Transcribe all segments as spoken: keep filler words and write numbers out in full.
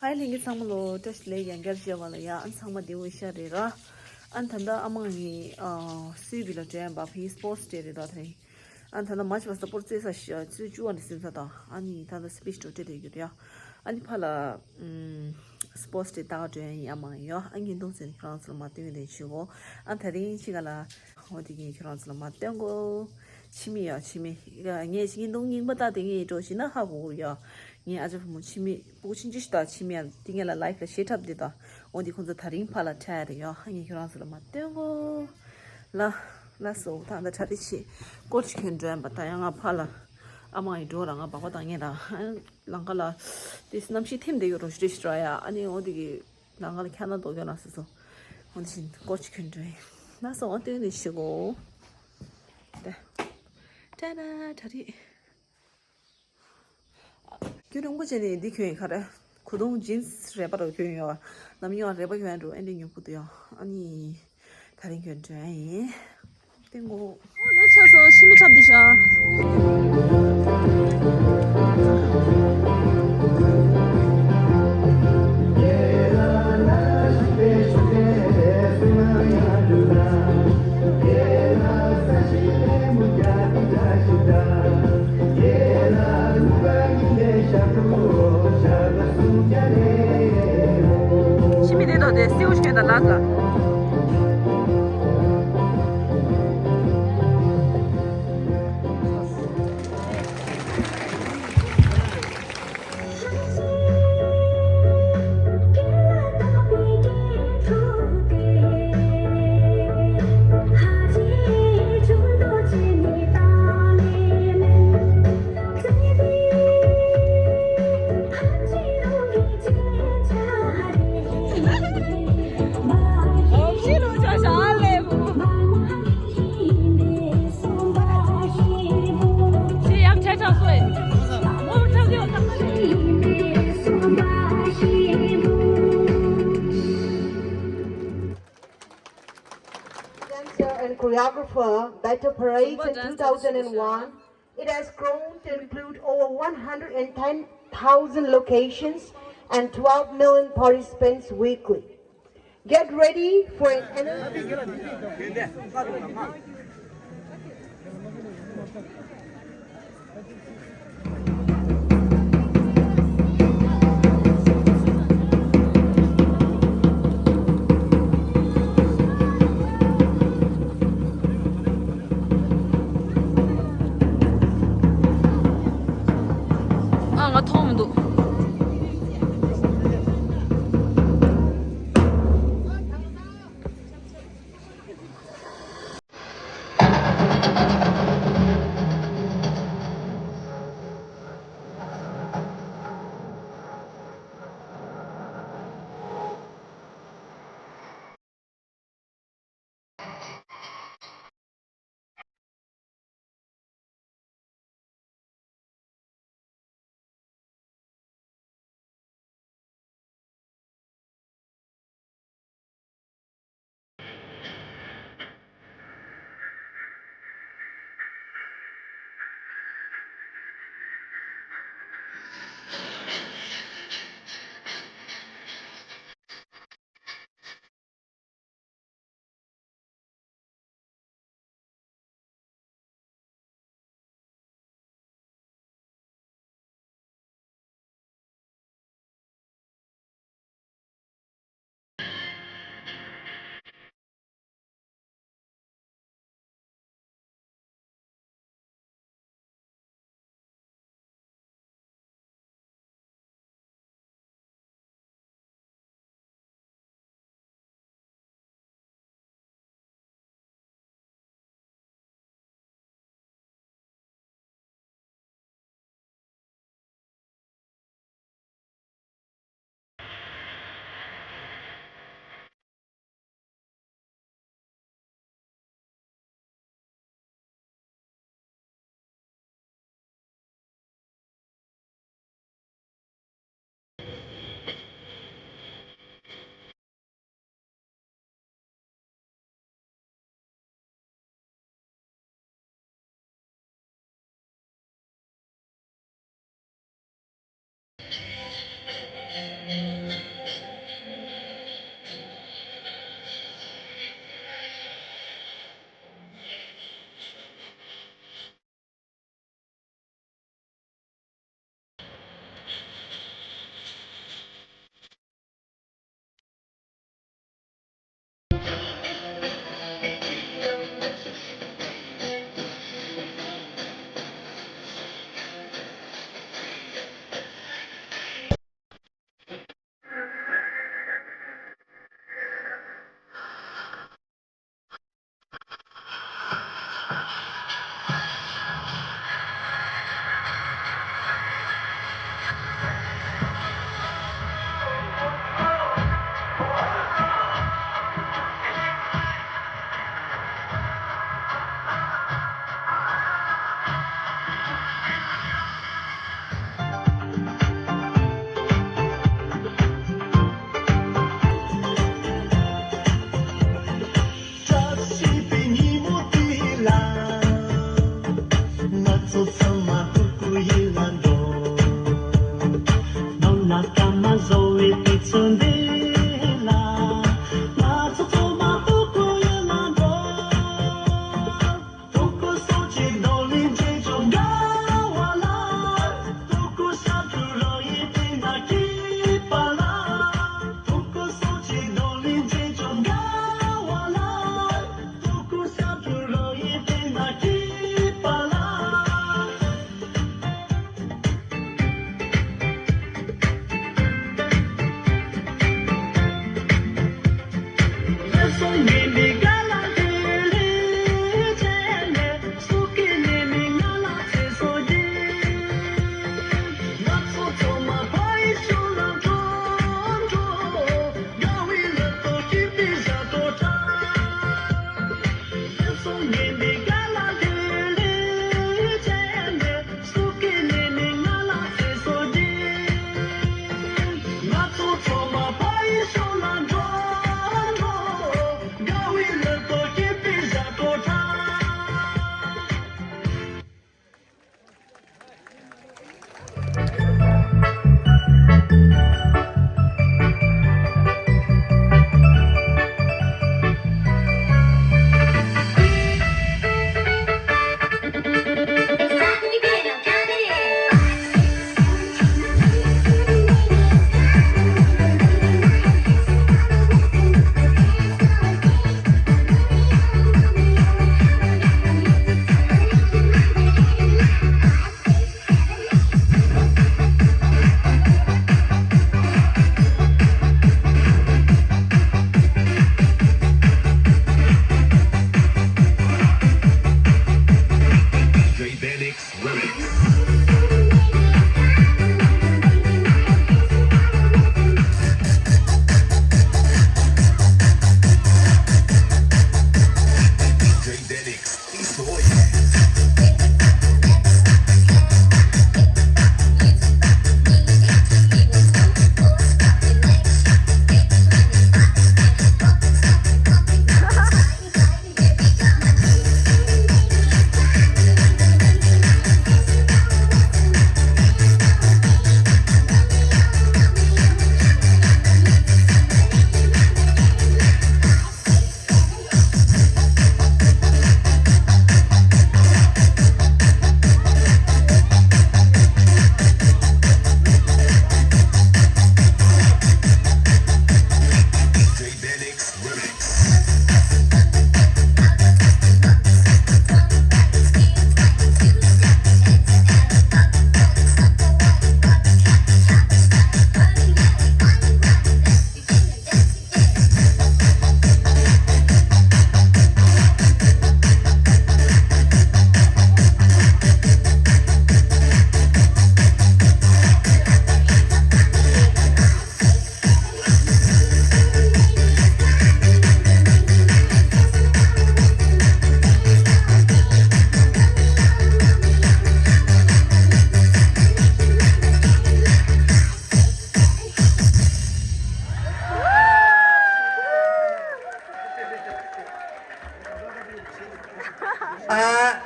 ཧའི་ལྷན་རྒྱས་ཚང་མ་ལོ། བཀྲ་ཤིས་བདེ་ལེགས། ཡང་བསྐྱར་མཇལ་བ་ལ་ཡ། ཨ་ཚང་མ་བདེ་པོ་ཡིན་ཤག་རེད་ར། ཨ་ད་ལྟ་ཨ་མ་ངའི་ཨ་སུའི་བི་ལ་འགྲོ་ཡ་ཡིན་པ། ཕ་གི་སྤོར་ཊི་ཌེ་རེད་ར་དེ་རིང་། ཨ་ད་ལྟ་མ་ཆི་བ་ས་སྤོར་ཊི་རྩེ་ས་ཤི་ཨ་ཆུ་ཚོད་བཅུ་པ་ནས་ཟིན་ས་དང་། ཨ་ནི་ད་ལྟ་སི་པིཆ་འགྲོ་འཕྲད་དེ་ཡོད་ཡ། ཨ་ནི་ཕ་ལ་ཨམ་སྤོར་ཊི་ཌེ་ལྟ་ག་འགྲོ་ཡ་ཡིན། ཨ་མ་ཡ། ཨ་བརྙན་ཐུང་བཙལ་ནས་ཁྱོད་རང་ཚོ་ལ་མར་སྟོན་གི་དེ་བྱེད་གོ། ཨ་དེ་རིང་ཕྱི་ག་ལ། འོ་དེ་ངས་ཁྱོད་རང་ཚོ་ལ་མར་སྟོན་གོ། ཕྱི་མི་ཡ་ཕྱི་མི། ངས་བརྙན་ཐུང་རྙིང་པ་ལྟ་དེ་ངས་འགྲོ་བཞིན་ན་ཧ་གོ་གི་ཡ། ངའི་ཨ་ཅག་བུ་མོ་ཕྱི་མི་སྤུ་གུ་ཆུང་ཆུང་ཞིག་དང་ཕྱི་མི་ཡ་དེ་ངས་ལ་ལའིབ་ལ་ཞེ་ཁྲབ་དེ་དང་། འོ་དེ་ཁོང་ཚོ་དེ་རིང་ཕ་ལ་འཕྲད་རེད་ཡ། ངས་ཁྱོད་རང་ཚོ་ལ་མར་སྟོན་གོ། ལ་ལ་སོ་ད་ད་གྲ་རེ་ཆེ་སྐོར་ཅིག་གྱོན་འགྲོ་ཡ་ཡིན་པ། ད་ཡང་ང་ཕ་ལ་ཨ་མ་ཡི་འགྲོ་ར། ང་སྦག་སྦག་བཏང་ངེས་ར། ལམ་ཁ་ལ་དེ་གནམ་གཤིས་ཐིམ་བསྡད་ཡོད་རོ་ཞེ་དྲག་ཞིག་ར་ཡ། ཨ་ནི་འོ་དེ་གི་ལམ་ཁ་ལ་ཁ་ན་ཏོག་གྱོན་ལ་སོ་སོ། འོ་དེ་བཞིན་སྐོར་ཅིག་གྱོན་འགྲོ་ཡིན། ལ་སོ་འོ་སྟོན་ནས་ཤི་གོ། ད་ད་ད་རེད། ཁྱོད་རིང་པོ་བྱས་ནས་འདི་གྱོན་ཡིན་ག་རེ། གོས་ཐུང་ཇིན་སི་རལ་པ་རུ་གྱོན་ཡོད། ནམ་ཡང་རལ་པ་གྱོན་འགྲོ་ཨེ་འདྲ་ཉོ་གི་འདུག་ཡ། ཨ་ནི་དེ་རིང་གྱོན་འགྲོ་ཡ་ཡིན། ཏེ་མགོ། ཨོ་ལེ་ཆ་སོ་ཕྱི་མི་འཁྲབ་འདི་ཤ། ཕྱི་མི་དེ་དང་དེ་སེའུ་ཞོན་དང་ལགས་ལ། Dancer and choreographer, Better Parade in two thousand one. It has grown to include over one hundred and ten thousand locations and twelve million participants weekly. Get ready for an energetic ཨ་ང་མཐོང་མི་འདུག་མ་བཟོ་བའི་དུས་ཚོད་འདི་ལ། ང་ཚོ་ཚང་མ་སྤྲུལ་སྐུ་ཡུལ་ལ་འགྲོ། སྤྲུལ་སྐུ་སོགས་ཀྱི་རྡོ་ལིང་འདྲེན་ཅོག་དགའ་བ་ལ། སྤྲུལ་སྐུ་ཤ་ཁྲུ་རོ་ཡི་སྤྲིན་ནག་སྐྱིད་པ་ལ། སྤྲུལ་སྐུ་སོགས་ཀྱི་རྡོ་ལིང་འདྲེན་ཅོག་དགའ་བ་ལ། སྤྲུལ་སྐུ་ཤ་ཁྲུ་རོ་ཡི་སྤྲིན་ནག་སྐྱིད་པ་ལ། སུ་གི་ནི་ནི་ང་ལ་ཚེ་སྲོག་སྦྱིན། ང་ཚོ་ཚང་མ་ཕ་ཡི་ཤོ་ལ་འགྲོ་འགྲོ། དགའ་བའི་ལུས་པོ་སྐྱིད་པའི་ཞག་སྟོང་ཁྲ། ཨ།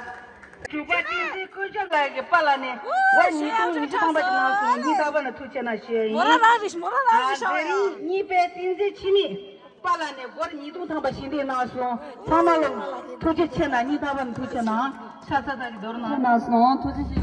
དྲུག་པ་བསྟན་འཛིན་ཀུན་ཁྱབ་ལགས་ཀྱིས་པཱ་ལགས་ནས་སྒོར་ཉིས་སྟོང་ཉི་ཤུ་ཐམ་པ་ཅིག་གནང་སོང་། སྙིང་ཐག་པ་ནས་ཐུགས་རྗེ་གནང་ཞུ་ཡ་ཡིན། མོ་རང་རང་རེད། མོ་རང་རང་རེད། ཨ། ཤོག་ཡ། དེ་རིང་གཉིས་པའི་བསྟན་འཛིན་འཆི་མེད་པཱ་ལགས་ནས་སྒོར་ཉིས་སྟོང་ཐམ་པ་ཞལ་འདེབས་གནང་སོང་། ཚང་མ་ལ་ཐུགས་རྗེ་ཆེ་གནང་། སྙིང་ཐག་པ་ནས་ཐུགས་རྗེ་གནང་། ཤ་ཚ་ཚ་གི་མདོར་ན་གནང་སོང་། ཐུགས་རྗེ་ཆེ།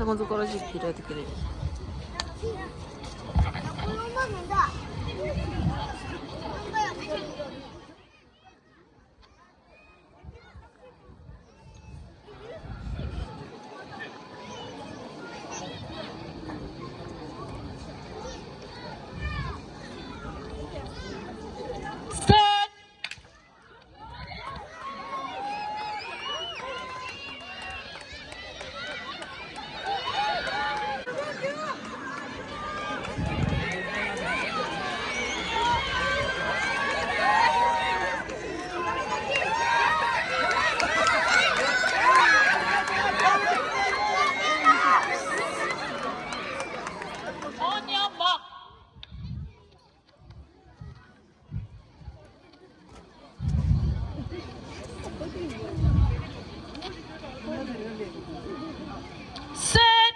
ད་ང་ཚོ་སྐོར་ར་ཅིག་ཕྱིན་ར་དེ་ག་རེད། On your mark. Set.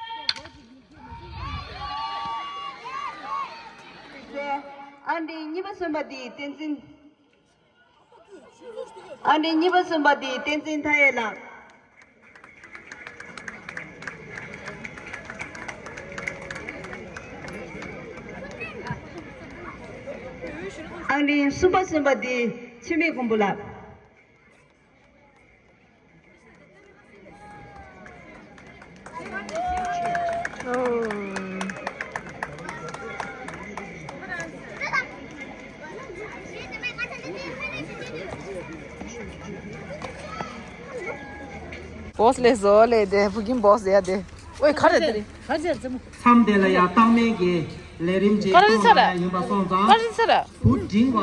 ཨ་ནི་གཉིས་པ་གསུམ་པ་དེ་བསྟན་འཛིན། ཨ་ནི་གཉིས་པ་གསུམ་པ་དེ་བསྟན་འཛིན་མཐའ་ཡས་ལགས། ཨ་ནི་གསུམ་པ་གསུམ་པ་དེ་འཆི་མེད་མགོན་པོ་ལགས། སྦོ་སི་ལས་བཟོ་ལས་དེ་ཕུ་གིན་སྦོ་སི་ཡ་དེ། ཨོའི་ཁ་རེད་དེ། མཚམས་དེ་ལ་ཡང་རྟགས་མའི་གི་ལས་རིམ་ཅིག་གཏོང་གནང་ཡ་ཡིན་པ་སོང་ཙང་། བུ་འབྲིང་བ།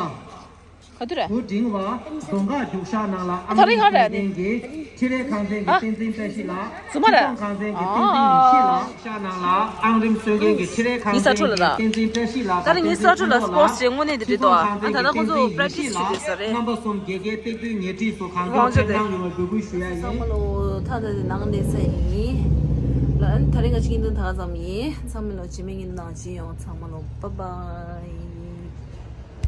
ག་དུས་རེད། བུ་འབྲིང་བ། རྫོང་ཁག་རྒྱུག་ཤག་ནང་ལ་ཨང་རིམ་བཅུ་བདུན་ཅན་གྱི་འཕྲིན་ལས་ཁང་ཚན་གྱི་ཨ། བསྟན་འཛིན་བཀྲ་ཤིས་ལགས། རྫུན་མ་རེད། སྤྱི་ཚོགས་ཁང་ཚན་གྱི་བསྟན་འཛིན་ཡེ་ཤེས་ལགས། ཤག་ནང་ལ་ཨང་རིམ་སོན་མཁན་གྱི་འཕྲིན་ལས་ཁང་ཚན་གྱི་བསྟན་འཛིན་བཀྲ་ཤིས་ལགས། ད་རིང་ངའི་ས་ཁྲོད་ལ་སྤོར་ཊི་ཟེར་དངོས་གནས་དེ་འདྲ་འདུག་ཨ། ད་ལྟ་ཁོང་ཚོ་པྲེག་ཊི་སི་བྱེད་དུས་ས་རེད། རྣམ་པ་གསུམ་དགེ་རྒན་སྟེགས་བུའི་ཉེ་འཁྲིས་སུ་གང་མགྱོགས་ཐེངས་གྲངས་ཡོང་བའི་འབོད་སྐུལ་ཞུ་ཡ་ཡིན། ཚང་མ་ལོ་ཐ་ད་དེ་ནང་གནས་ས་ཡིན། ལ་ཨ་ནི་ད་རིང་ང་ཅིག་ཡིན་དུས་ད་ག་ཙམ་ཡིན། ཚང་མ་ལོ་རྗེས་མའི་ཉིན་ནང་ཅི་ཡོང་། ཚང་མ་ལོ་བཱའི་བཱའི།